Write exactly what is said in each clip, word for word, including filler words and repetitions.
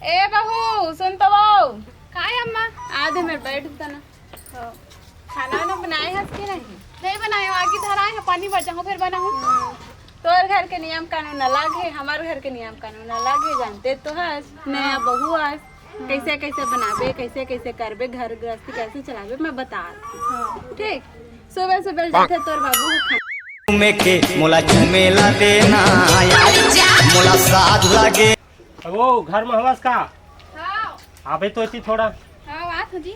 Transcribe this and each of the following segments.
ए बहू, सुन तो वो। काय अम्मा? आ दे, मैं बैठ तना। हाँ। खाना वाना बनाए हस कि नहीं? नहीं बनाए हो, आगे धराए हो, पानी भर जाऊँ, फिर बनाऊँ। हम्म, तोर घर के नियम कानून अलग है, हमार घर के नियम कानून अलग है, जानते तो हस। नया बहू आस, कैसे कैसे बनाबे, कैसे कैसे करबे, घर गृहस्थी कैसे चलाबे, मैं बता। हाँ। ठीक, सुबह सुबह जाथे तोर बाबू ह खाना। चूमे के मोला चूमे ला देना, मोला साथ लगे। अब वो घर में हवस का? हाँ। आबे तो इसी थोड़ा। हाँ, बात हो जी।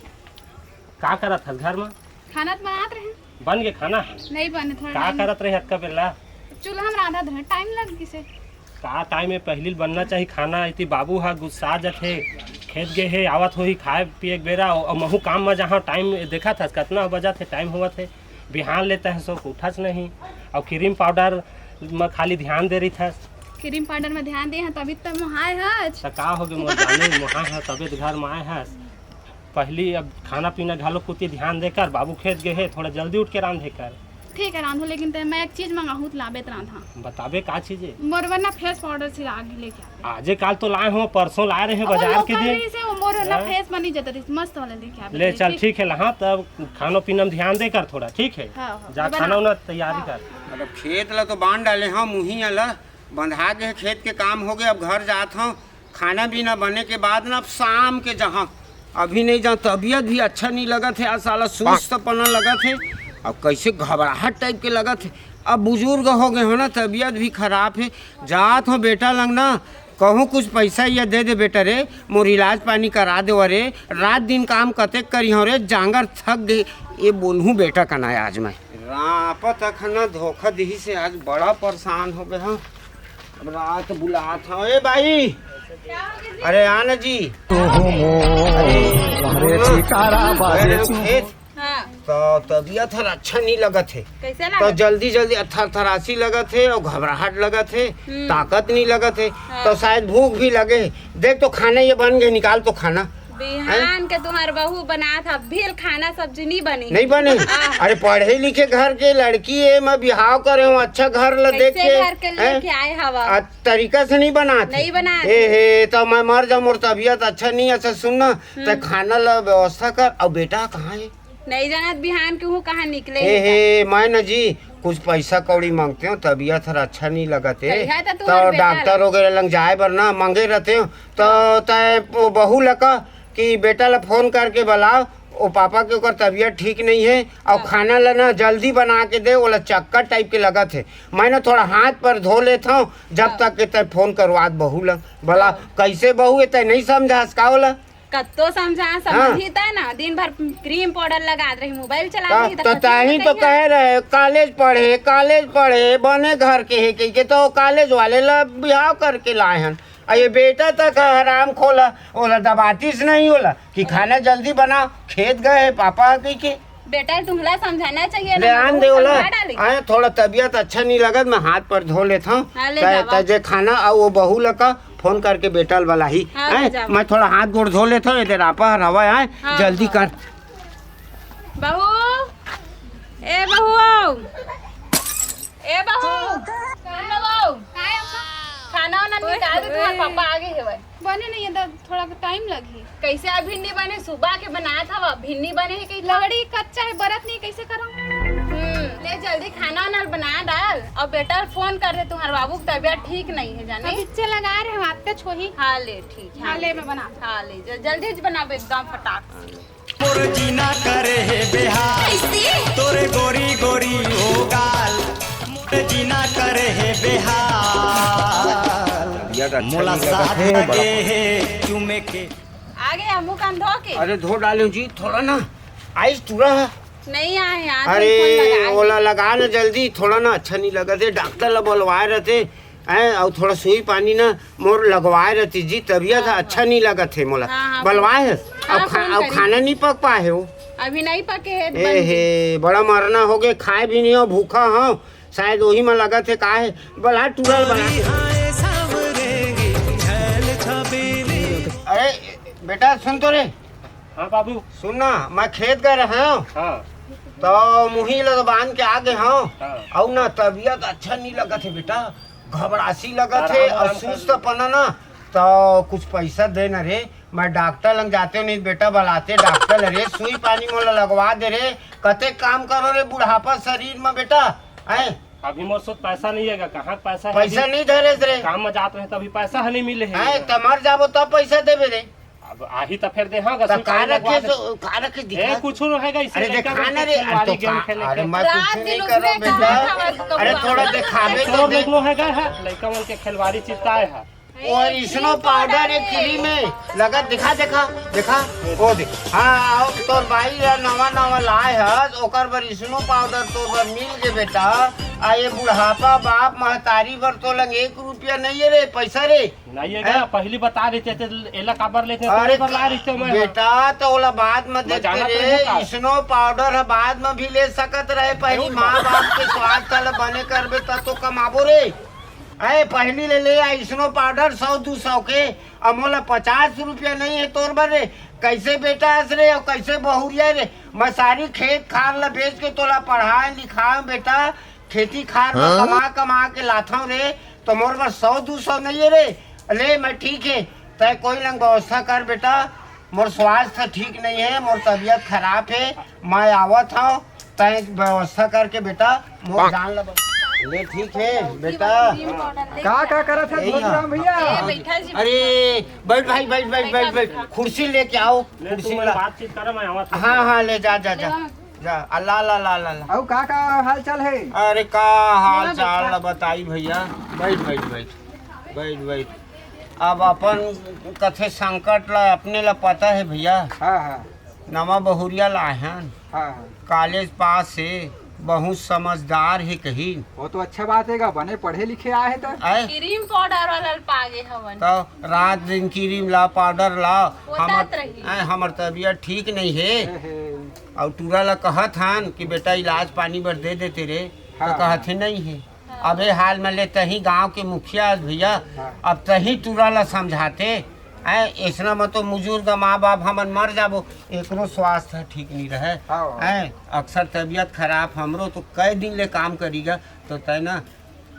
का करत हस घर में? खाना तो बनात रहे। बन गे खाना? नहीं बने, थोड़ा का time। करत रहे अतका बेला? चूल्हा में रांधत रहे, time लग गिसे। का time है, पहली बनना चाहिए खाना। इति बाबू हा गुस्सा जथे, खेत गे हे, आवत होही खाए पिए के बेरा, अउ महू काम में जहाँ time देखत हस, कतना बजत हे, time होवत हे, बिहान ले तहसो उठस नहीं, अउ cream powder में खाली ध्यान दे रही थस। Cream powder में ध्यान दे हन, तभी तो मोहाय हच। त का हो गे मोर जानी, मोहाय हस, तबे तो घर में आए हस। पहली अब खाना पीना घलो कुती ध्यान देकर, बाबू खेत गए हे, थोड़ा जल्दी उठ के रांधे कर। ठीक है, रांधो, लेकिन ते मैं एक चीज मंगाहूँ, त लाबे त रांधा। बताबे का चीज है? मोर बर ना face powder सिला के लेके आबे। आजे काल तो लाए हो, परसों लाए रहे वो बाजार के local दिन। रही से, वो मोर ना हाँ। Face बनी जाता रही, मस्त वाला लेके आबे। ले चल, ठीक है, ला, हाँ, तब खाना पीना में ध्यान दे कर थोड़ा, ठीक है? हाँ, हाँ, जा, बना। खाना उना तैयारी हाँ। कर। अब खेत ला तो बांध डाले हंव, मुही ला बंधा के खेत के काम हो गए, अब घर जात हंव। खाना पीना बने के बाद ना, अब शाम के जहाँ अभी नहीं जाओ, तबीयत भी अच्छा नहीं लगत है। आज साला सुस्त पना लगत है, अब कैसे घबराहट type के लगत है। अब बुजुर्ग हो गए हो ना, तबीयत भी खराब है। जात हो बेटा लंग ना, कहूँ कुछ पैसा ये दे दे बेटा रे, मोर इलाज पानी करा दे रे। रात दिन काम कतेक करी हो रे, जांगर थक गए। ये बोलहूँ बेटा का ना आज मैं। रापत अखना धोखा दिही से आज बड़ा परेशान हो गए हंव। अब रात बुलात हंव, ए बाई, अरे आ ना जी। अरे, अरे, सुन ना, गए रहे खेत, हाँ। तो तबीयत हर अच्छा नहीं लगत है। कैसे तो लगत? जल्दी जल्दी थरथरासी लगत है और घबराहट लगत है, हम्म। ताकत नहीं लगत है, हाँ। तो शायद भूख भी लगे। देख तो खाना ये बन गए, निकाल तो खाना। बिहान के तुम्हार बहू बनात ह, अभी ले खाना सब्जी नहीं बनी। नहीं बने? हाँ। अरे पढ़े लिखे घर के लड़की है, मैं बिहाव करे हूँ, अच्छा घर ला देख कैसे के, घर के हैं? लेके आए हवा? आ, तरीका से नहीं बनात है। नहीं बनात ए है। हे, तो मैं मर जाऊँ, मोर तबीयत अच्छा नहीं है। अच्छा सुन ना, हम्म। ते खाना ला व्यवस्था कर। और बेटा कहाँ है? नहीं जानत बिहान के हूँ कहाँ निकले ए हे। हे, मैं न जी कुछ पैसा कौड़ी मांगते हूँ, तबीयत हर अच्छा नहीं लगत है। कहिया त तो तुम्हार बेटा डॉक्टर ला। वगैरह लंग जाए बर ना मांगे रहते हो, तो तय वो बहू ला कह कि बेटा ला फोन करके बुलाओ, वो पापा के ओकर तबीयत ठीक नहीं है, और हाँ। खाना ला ना जल्दी बना के दे, ओला चक्कर type के लगत है। मैं ना थोड़ा हाथ पर धो लेता हूँ, जब हाँ। तक के तय फोन करवात बहू ला। भला हाँ। कैसे बहू है, तय नहीं समझास का ओला? कत्तो समझा, हाँ। समझी तय ना, दिन भर cream powder लगा रही, mobile चला ता-, रही, तो ता-, कथी ताही तो कहिया? कहे रहे, कॉलेज पढ़े, कॉलेज पढ़े, बने घर के है कह के, तो कॉलेज वाले ला बिहाव करके लाए हन। आ ये बेटा तक हराम खोला, ओला दबातीस नहीं होला कि खाना जल्दी बनाओ, खेत गए है पापा कह के। बेटा, तुमला समझाना चाहिए ना, ध्यान बहुत दे ओला। समझा डाली। आए, थोड़ा तबीयत अच्छा नहीं लगत, मैं हाथ पर धो लेता हूँ। हाँ, ले तय, जावा। तय जे खाना, आ वो बहू लका फोन करके बेटा वाला ही, हाँ, हैं? ले जावा। मैं थोड़ा हाथ गोड़ धो लेता हूँ, इधर आपा हर हवा आए, हाँ, जल्दी हाँ। कर। बहू, ए बहू, ए बहू, सुन ना बहू। काय अम्मा? खाना वाना ओए, निकाल दे, तुम्हारे ओए। पापा आ गए हवे। बने नहीं है, तो थोड़ा टाइम लगही। कैसे अभी नहीं बने? सुबह के बनात हवा, अभी नहीं बने है कहीं? लकड़ी कच्चा है, बरत नहीं, कैसे करूँ? हम्म, ले जल्दी खाना वाना बना डाल, और बेटा फोन कर दे, तुम्हारे बाबू की तबीयत ठीक नहीं है जाने। अब इच्छे लगा रहे हम, आपका छोही। हाँ ले, ठीक है। हाँ, ले, मैं बना। हाँ ले, ज-, जल्दी से बनाबे एकदम फटाक से। मोर जीना करे हे बेहाल, कैसे? तोरे गोरी गोरी ओ गाल। मोर जीना करे हे बेहाल। तबीयत अच्छा मोला नहीं लगत साथ हे, लगे बड़ा हे चुमे के। आ गया मुंह कान धो के। अरे धो डाले जी, थोड़ा ना आइस टूरा है। नहीं आए, आज अरे फोन लगा है। ओला लगा ना जल्दी, थोड़ा ना अच्छा नहीं लगत हे, डॉक्टर ला बोलवाए रहते। हैं, अउ थोड़ा सुई पानी ना मोर लगवाए रहती जी, तबीयत हाँ, अच्छा हाँ। नहीं लगत हे मोला। हाँ, हाँ, बलवाए हे? हाँ, अउ खा-, फोन अउ करी। खाना नहीं पक पाए हे वो। अभी नहीं पके हे, ए बन हे, बड़ा मरना हो गए, खाए भी नहीं हो, भूखा हो, शायद वही में लगत हे, का हे, बला टूरल बना के। अरे, बेटा, सुन तो रे। हाँ बाबू। सुन ना, मैं खेत गए रहे हूँ। हाँ। तो मुही ला बांध के आ गए हूँ। हाँ। अउ ना, तबीयत अच्छा नहीं लगत हे बेटा, घबरासी लगत हे, आराम, अउ आराम कर। सुस्त पना ना, तो कुछ पैसा दे न रे, मैं डॉक्टर लंग जाते हो, नहीं बेटा बलाते डॉक्टर ल रे, सुई पानी मोला लगवा दे रे। कते काम करो रे बुढ़ापा शरीर में बेटा, हैं? अभी मोर सोच पैसा नहीं है, कहाँ पैसा है पैसा अभी? नहीं धरे रे। काम में जात रहे तो अभी पैसा है नहीं मिले है। हैं, तो मर जाबो तब पैसा देबे रे। अब आही तो फिर दे, हाँ, तो गसुई का पानी लगवा रखे दे। सो, का रखे ए, दिखा? कुछ नहीं है, इसे अरे लड़का देखा मन ना के रे, खिलवाड़ी तो गेम का, खेले अरे के। मैं रात कुछ दिन नहीं उसने करो कहा बेटा। था, बस तो अरे हुआ। थोड़ा दिखावे तो तो दे। देखनो है, है, लड़का मन के खिलवाड़ी चित्ता है। और स्नो पाउडर एक फ्री में लगत, दिखा, देखा, देखा, ओ देख। हाँ, अब तोर बाई ह नवा नवा लाए हस, ओकर बर स्नो पाउडर तोर बर मिल गे बेटा। आ ये बुढ़ापा बाप महतारी बर तो लंग एक रुपया नहीं है रे, पैसा रे। नहीं है हैं? क्या? पहली बता देते थे, एला काबर लेते हैं, अरे तोरे बर ला रही थी मैं। बेटा, तो ओला बाद में मैं देखते जानत रे, रहूं का? स्नो पाउडर ह बाद में भी ले सकत रहे, पहली माँ बाप के स्वास्थ्य ल बने करबे तब तो कमाबो रे। अरे पहली ले ले आ स्नो पाउडर सौ दू सौ के, अब मोला पचास रुपया नहीं है तोर बर रे। कैसे बेटा हस रे और कैसे बहुरिया रे? मैं सारी खेत खार ला बेच के तोला पढ़ाए लिखाए बेटा, खेती खार में हाँ? कमा कमा के लाथव रे, तो मोर बर सौ दू सौ नहीं है रे। ले मैं ठीक है, तय कोई लंग व्यवस्था कर बेटा, मोर स्वास्थ्य ठीक नहीं है, मोर तबीयत खराब है, मैं आवत हव, तय व्यवस्था करके बेटा मोर जान ल बचा। ले ठीक है बेटा। का का करत है यही है। घोटूराम भैया? ए, बैठा जी। अरे बैठ भाई, बैठ बैठ बैठ बैठ, कुर्सी लेके आओ, ले, तू कुर्सी मेरे ला। बातचीत कर, मैं आवत हूँ। हाँ हाँ, ले जा जा जा। जा अल्लाह ला ला ला ला। अउ का का हाल चाल है? अरे का हाल चाल ला बताई भैया। बैठ बैठ बैठ बैठ बैठ। अब अपन कथे संकट ला अपने ला पता है भैया। हाँ हाँ। नवा बहुरिया ला हन। हाँ हाँ। कॉलेज पास है, बहुत समझदार है कही। वो तो अच्छा बात है गा, बने पढ़े लिखे आए हैं तो। आए? क्रीम पाउडर वाला ल पागे हवन। तो रात दिन क्रीम ला, पाउडर ला, वो हमर तात रही। आए, हमर तबीयत ठीक नहीं है। हे, हे। और टूरा ला कहत हन कि बेटा इलाज पानी बर दे देते रे, तो हाँ। कहत है नहीं है। हाँ। अबे हाल में ले तही गांव के मुखिया हस भैया, हाँ। अब तही टूरा ला समझाते। ऐ, ऐसना में तो मुजुर्ग माँ बाप हमन मर जाबो, एकरो स्वास्थ्य ठीक नहीं रहे। हाँ, हाँ। ऐ, अक्सर तबीयत खराब, हमरो तो कई दिन ले काम करी गा, तो तय ना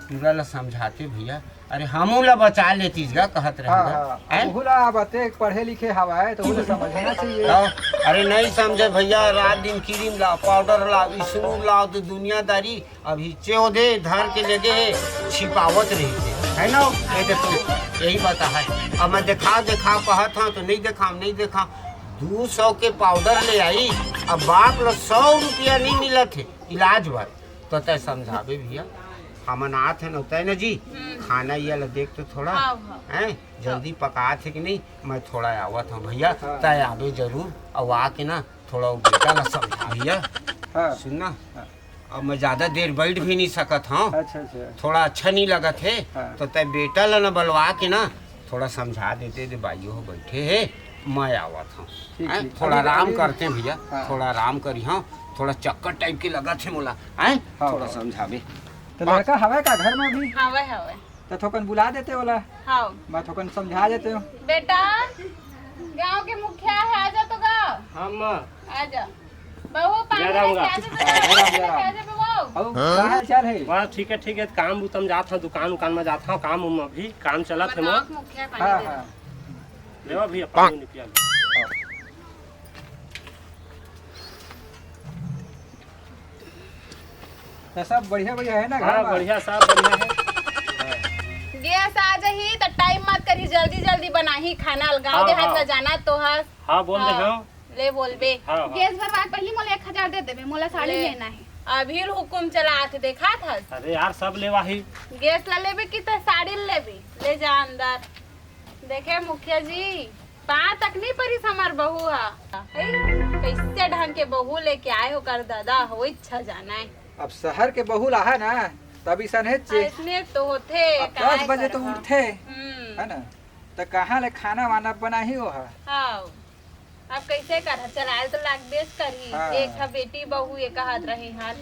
टूरा ला समझाते भैया, अरे हमू ला बचा लेतीस गा कहत रहे हाँ, गा। हाँ। हैं? अब उहू ला अब अतेक पढ़े लिखे हवाए तो उहू ला समझना चाहिए। तो, अरे नहीं समझे भैया, रात दिन क्रीम ला, पाउडर ला, स्नूर ला, तो दुनियादारी अभी चेहरे धर के लेगे हे, छिपावत रहिथे, है ना? ये देखो, यही बात है। अब मैं देखाव देखाव कहत हूँ तो नहीं देखाव, नहीं देखाव। दू सौ के पाउडर ले आई, अब बाप ला सौ रुपया नहीं मिलत है इलाज बर। तो तय समझाबे भैया, हमन आत है ना, तय ना जी, हम्म। खाना ये ला देख तो थोड़ा, हाँ, हाँ। हैं? जल्दी पकात है कि नहीं, मैं थोड़ा आवत हूँ भैया, हाँ। तय आबे जरूर, और आके ना थोड़ा वो बेटा ला समझा भैया। हाँ। सुन ना, हाँ। अब मैं ज्यादा देर बैठ भी नहीं सकत हूँ। अच्छा, अच्छा। थोड़ा अच्छा नहीं लगत है, हाँ। तो तय बेटा ला ना बलवा के ना थोड़ा समझा देते, दे बाइयो हो बैठे है, मैं आवत हूँ। ठीक, हैं? ठीक। थोड़ा अभी, आराम अभी करते हैं भैया, हाँ। थोड़ा आराम करी, हाँ, थोड़ा चक्कर टाइप के लगत है मोला, हैं? हाँ, थोड़ा हाँ। समझाबे। तो लड़का हवे का घर में अभी? हवे, हवे। तो थोकन बुला देते ओला। हाँ। मैं थोकन समझा देते हूँ। बेटा, गांव के मुखिया है, आजा तो गा। हाँ, माँ। आजा। बहू, पानी जय राम लेके गा। आजा तो गा। जय राम, जय राम। आजा बहू। अउ, हाँ? का हाल चाल है? बस ठीक है, ठीक है। काम उतम जात हूँ, दुकान उकान में जात हूँ, काम उम अभी, काम चलत है बताओ, मोर। मुखिया पानी हाँ, दे दो। हाँ। लेवा भैया, पानी उनी पिया लो। हाँ। तो सब बढ़िया बढ़िया है ना घर हाँ, में? बढ़िया, सब बढ़िया है। गैस आ जाही तो टाइम मत करी, जल्दी जल्दी बनाही खाना। गाँव हाँ, देहात हाँ। ला जाना तो हस। हाँ, बोल दे, हाँ। हाँ। ले बोलबे। हाँ, हाँ। गैस बर बात पहली मोला एक हजार दे देबे, मोला साड़ी ले। लेना है। अभी हुकुम चलात देखात हस। अरे यार, सब लेवा ही। गैस ला लेबे कि तो साड़ी लेबे? ले जा अंदर। देखे मुखिया जी, पाँव तक नहीं परिस हमार बहू हा। हे, कैसे ढंग के बहू लेके आए हो कर दादा, हो इच्छा जाना है। अब शहर के बहू ला है ना, तब इसन है चे। इसने तो होथे, अब काय दस बजे तो करहा। उठथे, हम्म। है ना? तो कहाँ ले खाना वाना बनाही वो हा? हाँ। अब कैसे करहा? चलाए तो लागबेच करही। हाँ। एक हा बेटी बहू ये कहत रही हन,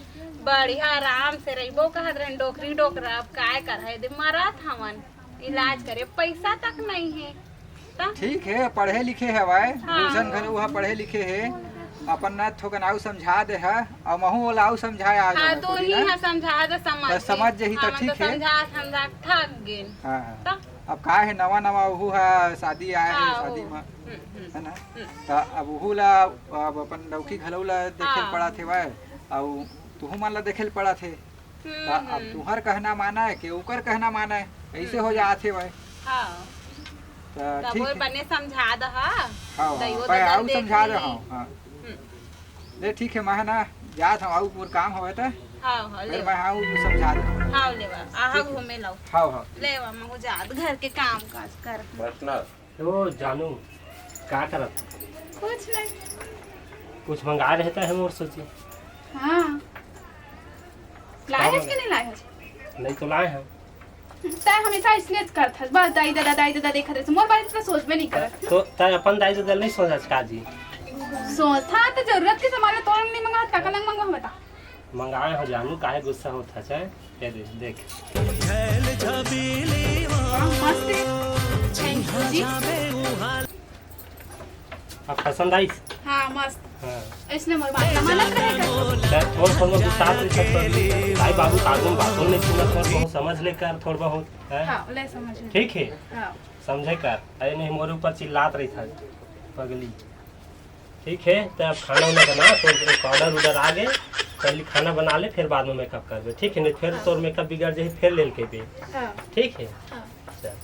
बढ़िया आराम से रहिबो कहत रही, डोकरी डोकरा। अब काय करहा? एदे मरत हवन। इलाज करे पैसा तक नहीं है। त? ठीक है, पढ़े लिखे हवय, हाँ। दू झन घलो उहा पढ़े लिखे हे, अपन न थोकन आऊ समझा दे हा, अउ महू ओला आऊ समझाए आ हाँ, जाऊँ तो एको दिन, ही हाँ? हा समझा दे, समझ बस समझ जही त हाँ, ठीक मतलब है। समझा, समझा थक गेन। हाँ, हाँ। त? अब का हे, नवा नवा ओहू ह शादी आए हे, हाँ, शादी ओहू। म, हम्म, हम्म, है ना? हम्म। त अब ओहू ला, अब अपन डौकी घलो ला देखे ल हाँ। पड़त हेवय, अउ तुहू मन ला देखे ल पड़त हे। हम्म, त अब हम्म। तुहर कहना मानय के ओकर कहना मानय, ऐसे हो हम्म। जात हेवय। हाँ। त तब ठीक ओर हे। बने समझा दहा। हाँ, हाँ, दइयो भाई, ददा आऊ देख समझा दे, लेही। हाँ, हाँ। हम्म। ले ठीक हे, मैं ह ना जात हंव, आऊ मोर काम हवय त। हाँ, हाँ, फिर लेवा। मैं आऊ समझा दे। हाँ, लेवा। आहा ठीक हे। घूमे लाओ। हाँ, हाँ। लेवा, महू जात घर के काम काज कर। बस ना। ओ जानू, का करत? कुछ नहीं। कुछ मंगा रहे त है मोर सोची। हाँ। लाए हस कि नहीं लाए हस? नहीं तो लाए हैं। तैं हमेशा इसने करत हस, बस दाई ददा, दाई ददा देखत रहिस। मोर बारे में तो सोचबे नहीं करत। तो तैं अपन दाई ददा नहीं सोचत का जी? सोचत हा तो जरूरत के सामान में तोर नहीं मंगावत, काकर लंग मंगावत बता? मंगाए हो जानू, काहे गुस्सा होत हस? ये दे, देख। हाँ, मस्त है। Thank you जी। अब पसंद आइस? हाँ, मस्त। हाँ। इसने मोर बात ला मानत रहे का? सर, थोड़ा थोड़ा गुस्सा आते सब पगली। भाई बाबू का आगू बातों नहीं सुनत, थोड़ा बहुत समझ ले कर, थोड़ा बहुत, हैं? हाँ, ले समझ ले। ठीक है? हाँ। समझे कर। अरे नहीं, मोरे ऊपर चिल्लात रही था पगली। ठीक है, तो अब खाना उना बना, तो एक order उधर आ गए, पहले खाना बना ले, फिर बाद में makeup करबे, ठीक है? नहीं फिर हाँ। तोर makeup बिगड़ जाए, फिर ले लेके बे। हाँ। ठीक है? हाँ। चल।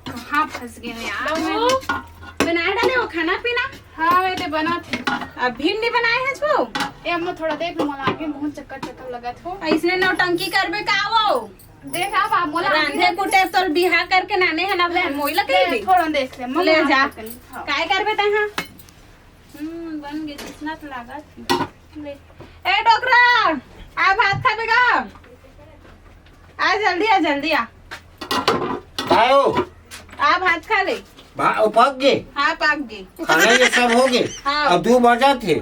कहाँ फंस गए हो यार? बहू, बना डाले हो खाना पीना? हाँ, मैं तो बना थी। अभी नहीं बनाए हैं छो? ए अम्मा, थोड़ा देख, मोला आगे मुंह चक्कर चक्कर लगत हो। ऐसने नौटंकी करबे का वो? देख आप, आप मोला आगे रांधे कुटे तोर बिहा करके नाने है ना, ले, मोई लगे ले, भी। थोड़ा देख ले, मम्मा ले जा। आगे कनी, हाँ। काय करबे तै हाँ? हम्म, बन गे, जितना तो लागत। ले। ए डोकरा, आ भात खाबे गा? आ जल्दी, आ जल्दी आ। आयो। आ भात खा ले। भा-, ओ पक गे? हाँ, पक गे। खाना ये सब हो गे? हाँ। अब दू बजत हे।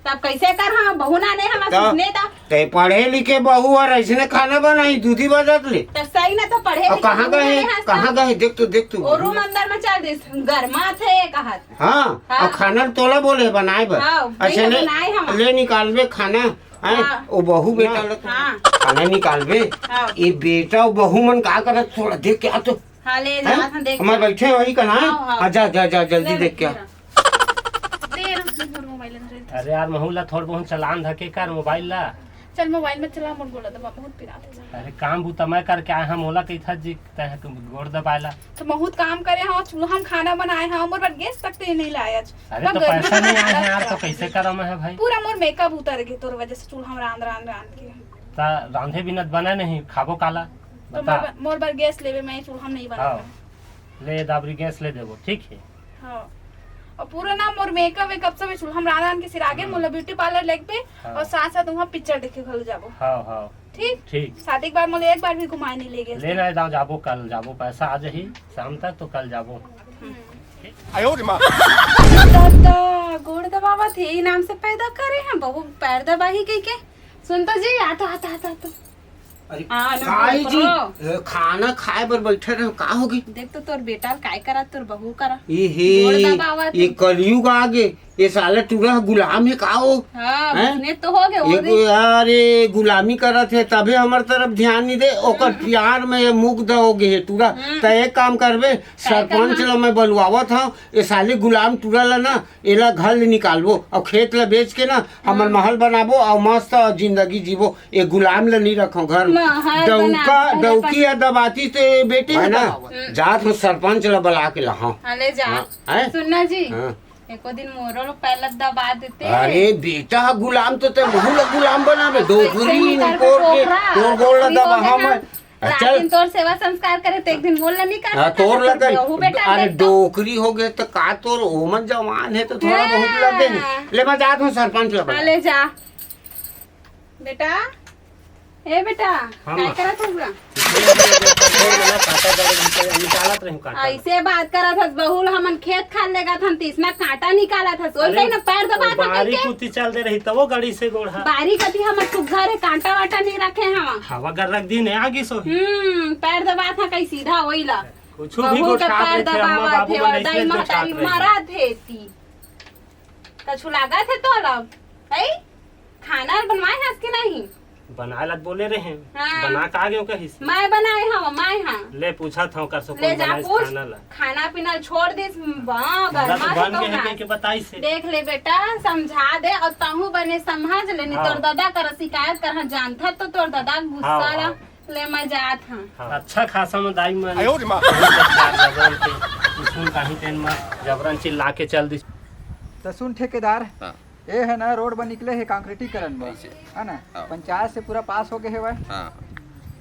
तब कैसे कर, हाँ, बहू ना नहीं हम तब सुनने ता। ते पढ़े लिखे बहू और ऐसने खाना बनाई, दूधी बजत ले। तो सही ना तो पढ़े और लिखे कहाँ बहू ना गए? नहीं हंसता। कहाँ गए? देख तो, देख तो। और रूम अंदर में चल दे, गरमा थे कहत। हाँ, हाँ। और खाना तोला बोले बनाए बर। हाँ, अच्छा, नहीं ले, बनाए हम। ले निकालबे खाना, हैं? हाँ। ओ बहू बेटा हाँ। ले तो हाँ। खाना निकालबे। हाँ। ये बेटा और बहू मन का करत, थोड़ा देख के आ तो। हाँ, ले हैं? जा, हम देख मैं के। बैठे वही का ना। हाँ, हाँ। हाँ, जा, जा, जा, जल्दी ले, देख के आ। ले, ले, ले, ले, mobile अंदर। अरे यार, महू ला थोड़ बहुत चलान धके कर mobile ला। चल, mobile में चला, मोर गोला दबा, बहुत पिरात है। अरे काम बूता मैं करके आए हंव, मोला कहिथा जी, तैं गोड़ दबाए ला। तो बहुत काम करे हंव, चूल्हा में खाना बनाए हंव, मोर बर गैस तक तो ये नहीं लाए आज। अरे तो पैसा नहीं आए हैं यार, तो कैसे करम है भाई? पूरा मोर makeup उतर गे तोर वजह से, चूल्हा में रांध, रांध, रांध के। ता रांधे बिना बना नहीं, खाबो काला? तो बता। मोर बर, मोर बर गैस लेबे, मैं चूल्हा में नहीं बना हाँ। पाऊँ। ले दाबरी गैस ले देबो, ठीक है? हाँ। और पूरा ना मोर makeup वेकअप सब चूल्हा में रांध, रांध के सिरागे, हम्म। मोला beauty parlour लेके हाँ। और साथ साथ वहाँ picture देखे घलो जाबो। हाँ, हाँ। ठीक? ठीक। शादी के बाद मोला एक बार भी घुमाए नहीं ले गए। ले ना जाओ, जाबो कल, जाबो, पैसा आ जाही शाम तक तो कल जाबो। हम्म। आयो रे माँ। दादा, गोड़ दबावत हे, ई नाम से पैदा करे हैं, बहू पैर दबाही कह के। सुन तो जी, आ तो, आ तो, आ तो, आ तो। अरे, हाँ, ना, काई जी, ऊपरो। ए, खाना खाए बर बैठे रहे, का होगे? देख तो तोर बेटा काय करा, तोर बहू करा। ये हे, गोड़ दबावत ये हे। कलयुग आ गे, ये साला टूरा गुलाम हे का हो? हाँ, हैं? बिजनेस तो हो गए, ये वो गु-, अरे, गुलामी करत हे, तबे हमर तरफ ध्यान नहीं दे, ओकर हम्म। प्यार में ये मुग्ध हो गए हे टूरा। हम्म। त एक काम करबे, सरपंच ला मैं बलवावत हंव, ये साले गुलाम टूरा ला ना, एला घर ले निकालबो अउ खेत ला बेच के ना हमर हम्म। महल बनाबो अउ मस्त जिंदगी जीबो। ये गुलाम ला नहीं रखो घर में। महल डौका, बना, पहले डौकी अपन या दबाती ते बेटे है ना, हम्म। जात हूँ सरपंच ला बला के ला, हाँ। हाँ, ले जा। हाँ, हैं? सुनना जी, हाँ। एको दिन मोरो लो पैर ला दबा देते। अरे बेटा, गुलाम तो ते महू ला गुलाम बनाबे, डोकरी निपोर के, तोर गोड़ ला दबा, हाँ, मैं रात चल। दिन तोर सेवा संस्कार करे, ते एक दिन मोर ला नहीं कर हाँ, सकत, तोर ला तो कर। बहू बेटा अरे, देख तो। डोकरी हो गए तो का तोर ओमन जवान है तो थोड़ा बहुत हाँ। लगे नहीं। ले, मैं जात हूँ सरपंच ला हाँ, बता। ले जा। बेटा, ए बेटा, हाँ, काय माँ। करत हस गा? छोड़ देना, कांटा जड़ निकाल-, निकालत रहूं कांटा। ऐसे बात करत हस, बहू ला हमन खेत खार लेगत हन, तीसना कांटा निकालत हस, ओइसे अरे, ना पैर दबा था बारी कइके। कुत्ती चल दे रही, तब वो गड़ी से गोड़ हा। बारी कति हमर सुग्घर है, कांटा वाटा नहीं रखे हवा। हवा गर रख दी ने आगी सो। हम्म, पैर दबा था कहीं सीधा वही ला। कुछ भी बहू के गोठात पैर रहे थे, अम्मा दबावत बाबू हे, मन और ऐसे दाई गोठात महतारी रहे। मरत हे ती। कछु लागत हे तोला? है? खाना बनवाए हस कि नहीं? बनाए ला त बोले रहे। हाँ। बना का गेव कहिस? मैं बनाए हव, मैं हाँ। ले पूछत हव कर सो ले कौन जा बनाइस पूछ। खाना ला। खाना पीना छोड़ दिस। बा, पूरा तो बरमा बन के गए है तो कह के बताइस हे। देख ले बेटा, समझा दे अउ तहूँ बने समझ ले, नहीं हाँ। तोर दादा कर शिकायत कर, हाँ, जानथस तो तोर दादा गुस्सा हाँ, ला। हाँ। ले मैं जात हाँ। हाँ। अच्छा खासा में दाई मन आयो रे माँ। जबरन के, सुन काहीं तेन में जबरन चिल्ला के चल दिस। त सुन ठेकेदार, हाँ। ए है ना, रोड बर निकले हे कांक्रीटीकरण बर, ऐसे। है ना? हाँ। पंचायत से पूरा पास हो गए हेवय। हाँ।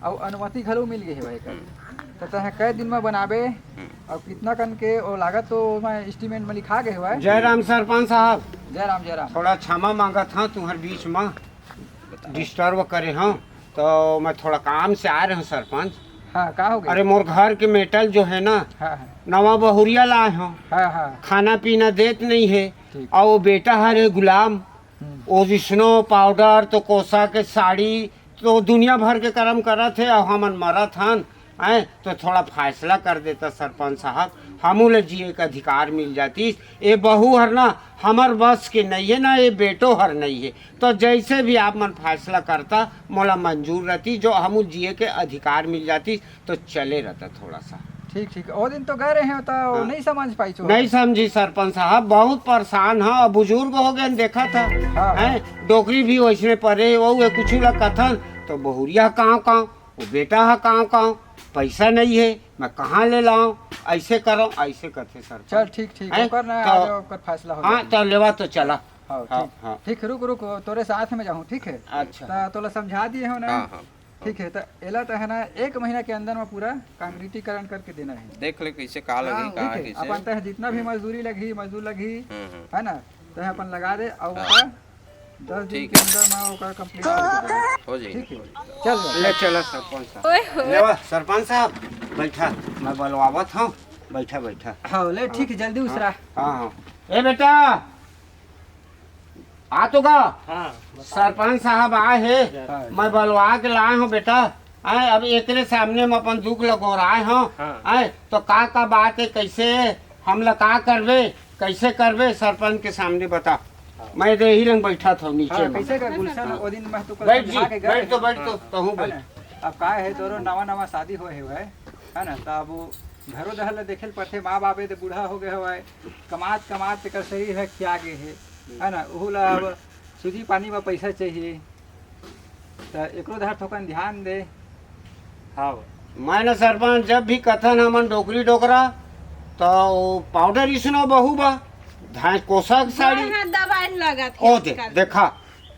अउ अनुमति घलो मिल गए हेवय एकर। हम्म। त तहे कई दिन में बनाबे? हम्म। अउ कितना कन के ओ लागत तो मैं एस्टीमेट में लिखा गए हेवय। जय राम सरपंच साहब। जय राम, जय राम। थोड़ा क्षमा मांगत हंव तुम्हर बीच में, बता। डिस्टर्ब करे हंव, तो मैं थोड़ा काम से आए रहेंव सरपंच। हाँ, का हो गया? अरे मोर घर के मेटल जो है ना, हाँ, हाँ। नवा बहुरिया लाए हंव। हाँ, हाँ। खाना पीना देत नहीं है। ठीक। अउ वो बेटा हरे गुलाम, हम्म। वो स्नो पाउडर तो कोसा के साड़ी तो दुनिया भर के करम करत हे, अउ हमन मरत हन, हैं? तो थोड़ा फैसला कर देता सरपंच साहब, हमू ला जिए के अधिकार मिल जातिस। ए बहू हर ना हमर बस के नहीं है, ना ए बेटो हर नहीं है, तो जैसे भी आप मन फैसला करता मोला मंजूर रहती, जो हमू जिए के अधिकार मिल जातिस। तो चले रहता थोड़ा सा। ठीक, ठीक। ओ दिन तो गए रहे हो, तो हाँ। नहीं समझ पाई चो। नहीं समझी सरपंच साहब, बहुत परेशान हा, अब बुजुर्ग हो गए, देखा था, हाँ। हैं? डोकरी भी वैसने परे, वो ये कुछ ला कथन, तो बहुरिया कांव कांव, वो बेटा हा कांव कांव, पैसा नहीं है, मैं कहाँ ले लाऊं, ऐसे करो, ऐसे कथे सरपंच। चल, ठीक, ठीक, हैं? ओकर ना, तो आज ओकर फैसला हो हाँ, जाही। तो लेवा तो चला। हाँ, हाँ, ठीक। हाँ। ठीक, रुक, रुक, तोरे साथ में जाहूँ, ठीक है? अच्छा। तो तोला समझा दिए हो ना? हाँ, हाँ। ठीक है, त एला त है ना, एक महीना के अंदर में पूरा कांक्रीटीकरण करके देना है। देख ले कैसे का हाँ, लगही, का ठीक है। कइसे। अपन तह जितना भी हम्म। मजदूरी लगही, मजदूर लगही, हम्म, हम्म। है ना, तह अपन लगा दे, अउ हाँ। ओकर दस दिन ठीक के है। अंदर में ओकर कंप्लीट करके देना। हो जाही। ठीक है, चल बा। ले चला सरपंच साहब। ओए होए। लेवा सरपंच साहब, बैठा, मैं बलवावत हूँ, बैठा, बैठा। हाँ, ले ठीक है, जल्दी हाँ, उसरा। हाँ, हाँ। ए बेटा, आ तो गा। हाँ, बता। सरपंच साहब आए हे, हाँ। मैं बलवा के लाए हूँ बेटा। आए, अब एकरे सामने में अपन दुख लगोराए हूँ। हाँ। आए, तो का का बात है, कैसे हमला का करबे, कैसे करबे, सरपंच के सामने बता। हाँ। मैं तो यही रंग बैठा था नीचे हाँ, में। कैसे कर गुलशन, हाँ। ओ दिन मैं तो कल बैठ जी, समझा के गए बैठ तो, थे। बैठ तो, हाँ। तहूँ है बैठ। ना? अब का है, तोरो नवा नवा शादी होए हुआ है, है ना? तो अब वो घरो दहल देखे ल पड़थे, माँ बाप ए तो बूढ़ा हो गए हुआ है, कमात कमात तेकर शरीर ह खिया गे हे, है ना? ओहू ला अब सूजी पानी बर पइसा चाहिए, त एकरो डहर थोकन ध्यान दे। हाँ। मैं न सरपंच, जब भी कथन हमन डोकरी डोकरा, त वो पाउडर इसनो बहू बा, धान कोसा के साड़ी। गोड़ हाथ दबाए लगत हे ओ दे, आजकल। देखा,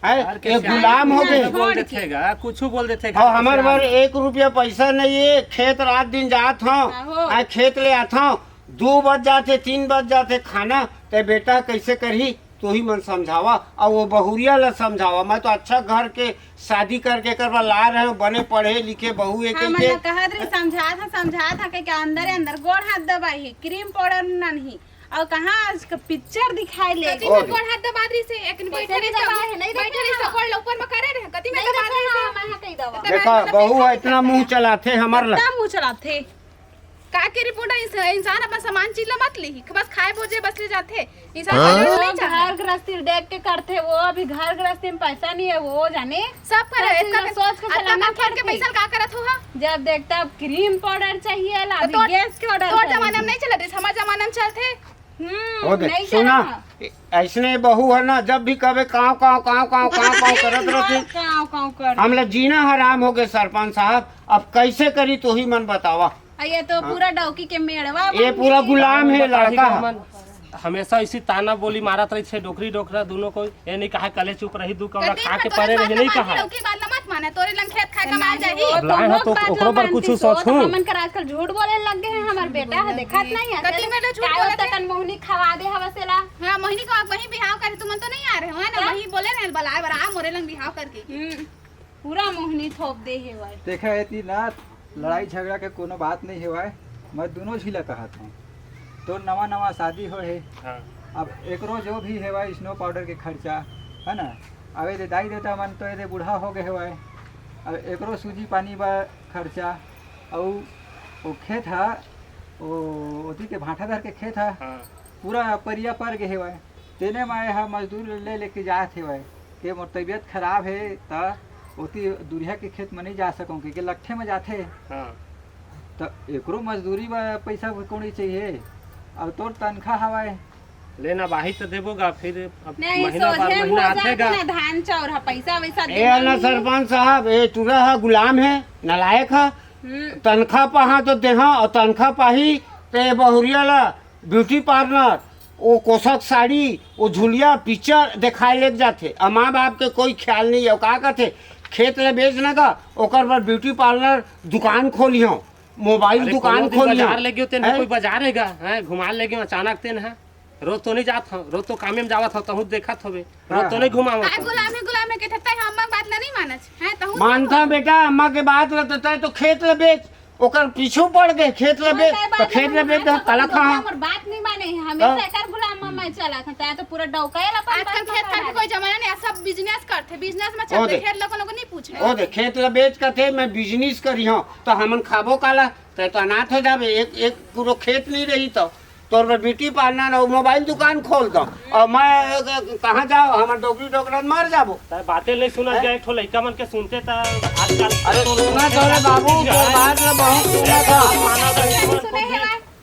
है, घर के ये सियान गुलाम हो मन गए। बोल देथे गा, कुछ बोल देथे गा, और घर के हमारे सियान बर मन। एक रुपया पैसा नहीं है, खेत रात दिन जात हूँ, आहो। आ खेत ले आत हूँ, दो बज जाथे, तीन बज जाथे खाना, ते बेटा कैसे करही? तोही मन समझावा, और वो बहुरिया ला समझावा। मैं तो अच्छा घर के शादी करके करवा ला रहे हूँ, बने पढ़े लिखे बहू एक हमन के। ला कहत रही, समझात हा, समझात हा, के, के अंदर अंदर गोड़ हाथ दबाई है, क्रीम पाउडर ननही, और कहाँ आज का पिक्चर दिखाई ले। कथी ओ में दे। गोड़ हाथ दबात रही से, एक बैठे कैसे रही दबाए सब, है, नहीं बैठे देखे रही हो? सब गोड़ ऊपर में करे रहे, कथी में नहीं दबात देखे रही हो, से? मैं कही दवा। तो देखा, मैं बहू है, इतना मुंह चलाथे हमर ला। इतना मुंह चलाथे। का के रिपोर्ट है, इंस-, इंसान अपन सामान चीज ला मत ली, बस खाए बोजे बस ले जाथे। इंसान हाँ? पैसा वो नहीं चाहे। घर गृहस्थी देख के करथे, वो अभी घर गृहस्थी में पैसा नहीं है, वो जाने। सब करे, सब इतना चीज सोच के अतना चलाना खेत के पड़थे। पैसा का करत हो हा? जब देखता अब क्रीम पाउडर चाहिए ला, तो अभी तोर, गैस के ऑर्डर तोर करे। जमाना में नहीं चलत रहिस, हमार जमाना में चलथे। हम्म, ओ दे, नहीं सुना, चला। ऐसने बहू है ना, जब भी कबे काव, काव, काव, काव, काव, काव करत रहथे। काव, काव कर। हमला जीना हराम हो गए सरपंच साहब, अब कैसे करी तोही मन बतावा। आ, ये तो हाँ। पूरा डौकी के मेड़वा ये बन पूरा गई। गुलाम है बता लड़का। हमन हमेशा इसी ताना बोली मारत रही छे, डोकरी डोकरा दोनों को। ये नहीं कहा कले चुप रही, दू कौड़ा कति खा के भर परे तोरे रही, नहीं बात कहा। लौकी बात ला मत माने, तोरे लंग खेत खाए कमाए नहीं, जाही। वो अब लाए तो हो तो बात ओकरो ला बर कुछ मानती, सोचहूँ। हमन कर आजकल झूठ बोले लग गए हैं, हमार बेटा है, देखत नहीं है। कति में तो झूठ काहे बोलत है? तकन मोहनी खवा दे हवसेला। हाँ, मोहनी को आप वहीं बिहाव करे, तुमन तो नहीं आ रहे हो, है ना? क्या? वहीं बोले रहे, बलाए बर आ, मोरे लंग बिहाव करके। हम्म, पूरा मोहनी थोप दे हे भाई। देखा, एती ना लड़ाई झगड़ा के कोनो बात नहीं हेवय, मैं दुनों झी ला कहत हूँ। तोर नवा नवा शादी होए हे, हाँ। अब एकरो जो भी हेवय स्नो पाउडर के खर्चा, है ना, अब एदे दाई देता मन तो एदे बूढ़ा हो गए हेवय, अब एकरो सूजी पानी बर खर्चा, अउ वो खेत हा, वो ओती के भांठा धर के खेत हा, हाँ। पूरा परिया पर गए हेवय, तेने माए हा मजदूर ले लेके जात हेवय। के मोर तबीयत खराब हे, त ओती दूरिहा के खेत में नहीं जा सकूं, के लट्ठे में जाथे। हाँ। त एकरो मजदूरी बर पैसा कौड़ी चाहिए, और तोर तनखा हवाए। लेना बाही तो देबो गा, फिर अब नहीं, महीना बार सोझे महीना मुँह आथे जाके गा। ना धान चाउर ह, पैसा वैसा ए देना ना नहीं। सरपंच साहब, ए टूरा ह, गुलाम है, नालायक ह। हम्म। तनखा पाहा तो देहा, और तनखा पाही ते बहुरिया ला ब्यूटी पार्लर, वो कोसक साड़ी, वो झुलिया पिक्चर देखाए लेग जाथे। अब माँ बाप के कोई ख्याल नहीं है, का कहते, खेत ले बेच न गा, ओकर बर ब्यूटी पार्लर दुकान खोलियो, मोबाइल अरे, दुकान कोनो दिन खोलियो। बाजार ले गयो तेन हैं? कोई बाजार है गा, हैं, घुमा ले गयो अचानक तेन है। रोज तो नहीं जात हो, रोज तो कामे में जावत हो, तहूँ देखत होबे। रोज हाँ, तो नहीं हाँ। घुमावत काय हो। गुलाम है, गुलाम है के ठत्ता है, अम्मा के बात ला नहीं मानत है, तहूँ मानता बेटा, अम्मा के बात रहता है तो खेत ले बेच, ओकर पीछू पड़ गए, खेत ले बेच, तो खेत ले बेच दे, काला खा। हमर बात नहीं माने है, हमेशा हाँ। एकर गुलाम में मैं चला था, तै तो पूरा डौकायल अपन आजकल बात खेत खार के कोई जमाना नहीं, सब बिजनेस करथे, बिजनेस में ओ चलते, दे। खेत लोगों को नहीं पूछे। ओ दे, खेत ले बेच के थे, मैं बिजनेस करी हूँ, तो हमन खाबो काला, तै तो अनाथ हो जाबे, एक, एक पूरा खेत नहीं रही तो। तोर बर ब्यूटी पार्लर और मोबाइल दुकान खोल दो, और मैं, अ, कहाँ जाओ, हमर डोकरी डोकरन मर जाबो। तार बातें नहीं सुना हैं? जाए, एक ठो लइका मन के सुनते त आजकल अरे तो सुना तो रे बाबू, तोर बात ला बहुत सुना था। माना रहे, तुमन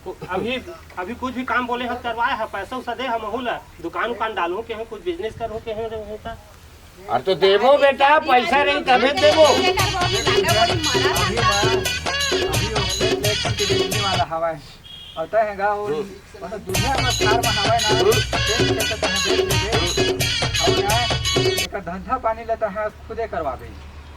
कुछ भी, अभी, अभी कुछ भी काम बोले हत करवाए ह, पैसा उसा दे, हम ओहू ला दुकान उकान डालहूँ के हूँ, कुछ बिजनेस करहूँ के हूँ, रहूँ त। अरे तो देबो बेटा, पैसा रही तबे देबो। अभी ना, अभी वो खेत लेके बिकने वाला हवा है। और तय है गा, वो हम्म। मतलब दुनिया में कार में हवा है ना, हम्म। खेत के तो तय बेच देबे। और ना, एकर धंधा पानी लेता है, खुदे करवाबे।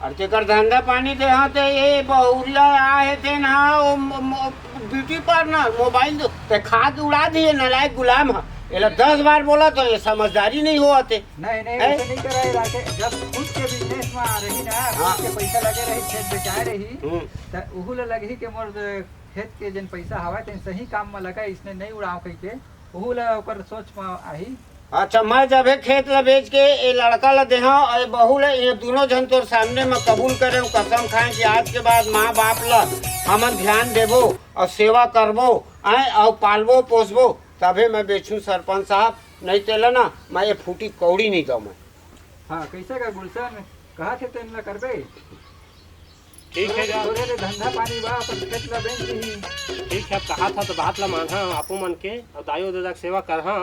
अरे तेकर धंधा पानी दे, हाँ, ते ये बहुरिया आए थे ना, वो म-, म-, ब्यूटी पार्लर, मोबाइल दो, ते खा के उड़ा दिए, नालायक गुलाम है। एला दस बार बोला तो ये समझदारी नहीं हुआ थे। नहीं, नहीं, हैं? वैसे नहीं करे, राके-, जब खुद के बिजनेस में आ रही ना, हाँ। खुद के पैसा लगे रही, खेत बेचाए रही, हम्म। त उहू ला लगही के मोर खेत के जेन पैसा हवय, तेन सही काम में लगा, इसने नहीं उड़ाव कहिके, उहू ला ओकर सोच में आही। अच्छा, मैं जब हे खेत ला बेच के ए लड़का ला देहा, ए बहू ला, ये दोनों झन तोर सामने में कबूल करे हूँ, कसम खाए कि आज के बाद माँ बाप ला हमन ध्यान देबो और सेवा करबो, आए, और पालबो पोसबो, तभे मैं बेचूं सरपंच साहब, नहीं तेला ना, मैं ये फूटी कौड़ी नहीं दो मैं। हाँ, कैसे का गुलशन, कहा थे तेन ला करबे? ठीक है गा। तोरे ले धंधा पानी बा, अपन खेत ला बेच दीही। ठीक है, अब कहा था तो बात ला मानहा, आपो मन के, और दाई ददा के सेवा करहा।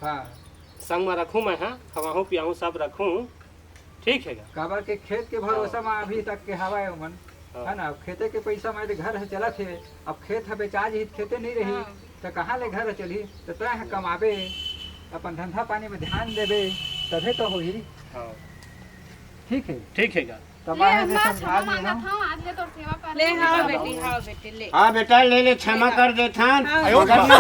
हाँ। संग में रखूं मैं, हाँ, खवाहूं पियाहूं सब रखूं। ठीक है गा। काबर के खेत के भरोसा हाँ। में अभी तक के हवा है उमन, हाँ। है ना? अब खेते के पैसा में तो घर है चलत है, अब खेत है बेचा जी, खेते नहीं रही, हाँ। तो कहाँ ले घर चली? तो तय है कमाबे, अपन धंधा पानी में ध्यान देबे, तभे तो होही। हाँ। ठीक है। ठीक है गा। तब ले, आज ले अम्मा, समझा क्षमा दिए मांगत ना। हूँ, आज ले तोर सेवा कर ले, ले। हाँ बेटी, हाँ बेटी, ले। हाँ बेटा, ले ले, क्षमा कर देथन। हाँ। मगर ना,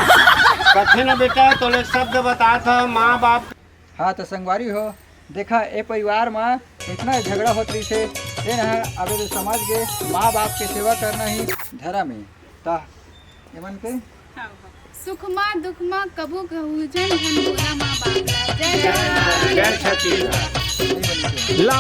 कथे ना बेटा, तोले शब्द बता था, माँ बाप। हाँ, तो संगवारी हो, देखा, ए परिवार में इतना झगड़ा होत रहिसे, तेन ह अबे तो समझ गे, माँ बाप के सेवा करना ही धर्म है। ता एमन के हाँ, हाँ। सुख मा दुख मा कभू कहू झन, झन बोला माँ बाप ला। जय जय जवान। जय छत्तीसगढ़।